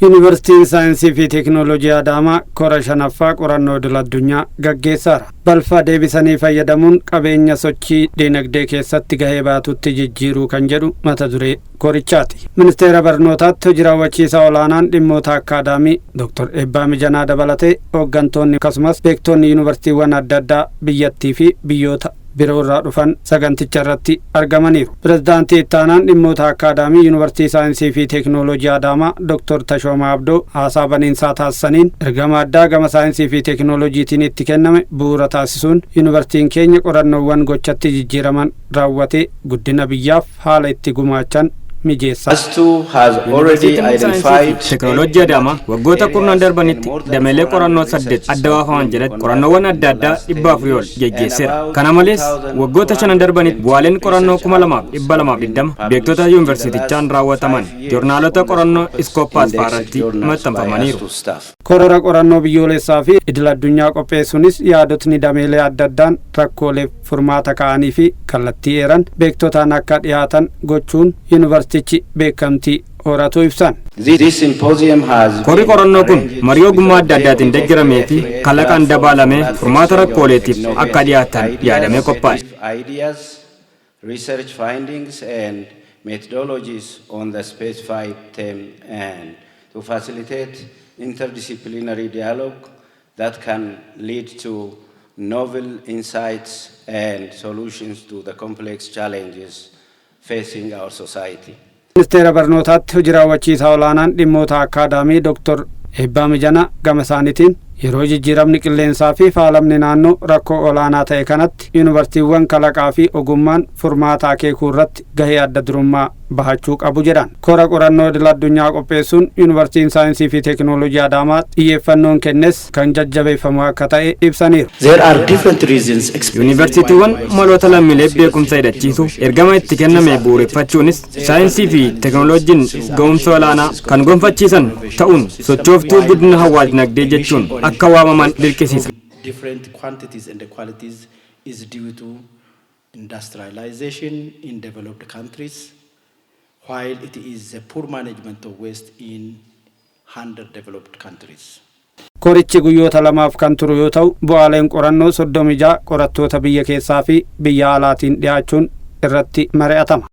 Yuunivarsiitiin Saayinsii fi Teekinooloojii Adaamaa kora shanaffaa qorannoo idil addunyaa gaggeessaara. Balfa deebisanii fayyadamuun qabeenya sochii diinagdee keessatti gahee baatutti jijjiiruu kan jedhu mata duree korichaati. Ministeera Barnootaatti hojii raawwachiisaa olaanaan dhimmoota akkaadaamii Dr. Eebbaa Mijanaa dabalatee hooggantoonni akkasumas beektonni yuunivarsiitiiwwan adda addaa biyyattii fi biyyoota biroo irraa dhufan saganticha irratti argamaniiru. Pirezidaantii ittaanaan dhimmoota akkaadaamii Yuunivarsiitii Saayinsii fi Teekinooloojii Adaamaa Dr. Tashoomaa Abdoo haasaa baniinsaa taasisaniin, ergama addaa gama saayinsii fi teekinooloojiitiin itti kenname bu'uura taasisuun yuunivarsiitiin keenya qorannoowwan gochatti jijjiiraman raawwatee guddina biyyaaf haala itti gumaachan mijeessa. Yuunivarsiitiin Saayinsii fi Teekinooloojii Adaamaa waggoota 10n darbanitti dameelee qorannoo saddeet adda baafaman jalatti qorannoowwan adda addaa 400 ol geggeesseera. Kana malees, waggoota 5n darbanitti bu'aaleen qorannoo 2220 beektota yuunivarsiitichaan raawwataman joornaalota qorannoo Scopus fa'aarratti maxxanfamaniiru. Korora qorannoo biyyoolessaa fi idil addunyaa qopheessuunis yaadotni dameelee adda addaan rakkooleef furmaata ka'anii fi kallattii eeran beektotaan akka dhiyaatan gochuun yuunivarsiitichi beekamtii horatu ibsan. Korri qorannoo kun marii ogummaa adda addaatiin deeggaramee fi kalaqaan dabaalamee furmaata rakkooleetiif akka dhiyaatan yaadamee qophaa'e. Research findings and methodologies on the specified theme and to facilitate interdisciplinary dialogue that can lead to novel insights and solutions to the complex challenges facing our society. Ministeera Barnootaatti hojii raawwachiisaa olaanaan dhimmoota akkaadaamii Dr. Eebbaa Mijanaa gama isaaniitiin, yeroo jijjiiramni qilleensaa fi faalamni naannoo rakkoo olaanaa ta'e kanatti yuunivarsiitiiwwan kalaqaa fi ogummaan furmaata akeekuu irratti gahee adda durummaa bahachuu qabu jedhan. Kora qorannoo idil addunyaa qopheessuun Yuunivarsiitiin Saayinsii fi Teekinooloojii Adaamaa xiyyeeffannoon kennes kan jajjabeeffamu akka ta'e ibsaniiru. There are different reasons. Yuunivarsiitiiwwan maloota lammiilee beekumsa hidhachiisu ergama itti kenname bu'uureffachuunis saayinsii fi teekinooloojiin ga'umsa olaanaa kan gonfachiisan ta'uun sochooftuu guddina hawaas dinagdee jechuun akka waamaman dirqisiisa. Different quantities and the qualities is due to industrialization in developed countries, while it is the poor management of waste in underdeveloped countries. Korichi guyyoota 2f kan turu yoo ta'u, bu'aaleen qorannoo 36 qorattoota biyya keessaa fi biyya alaatiin dhiyaachuun irratti mari'atama.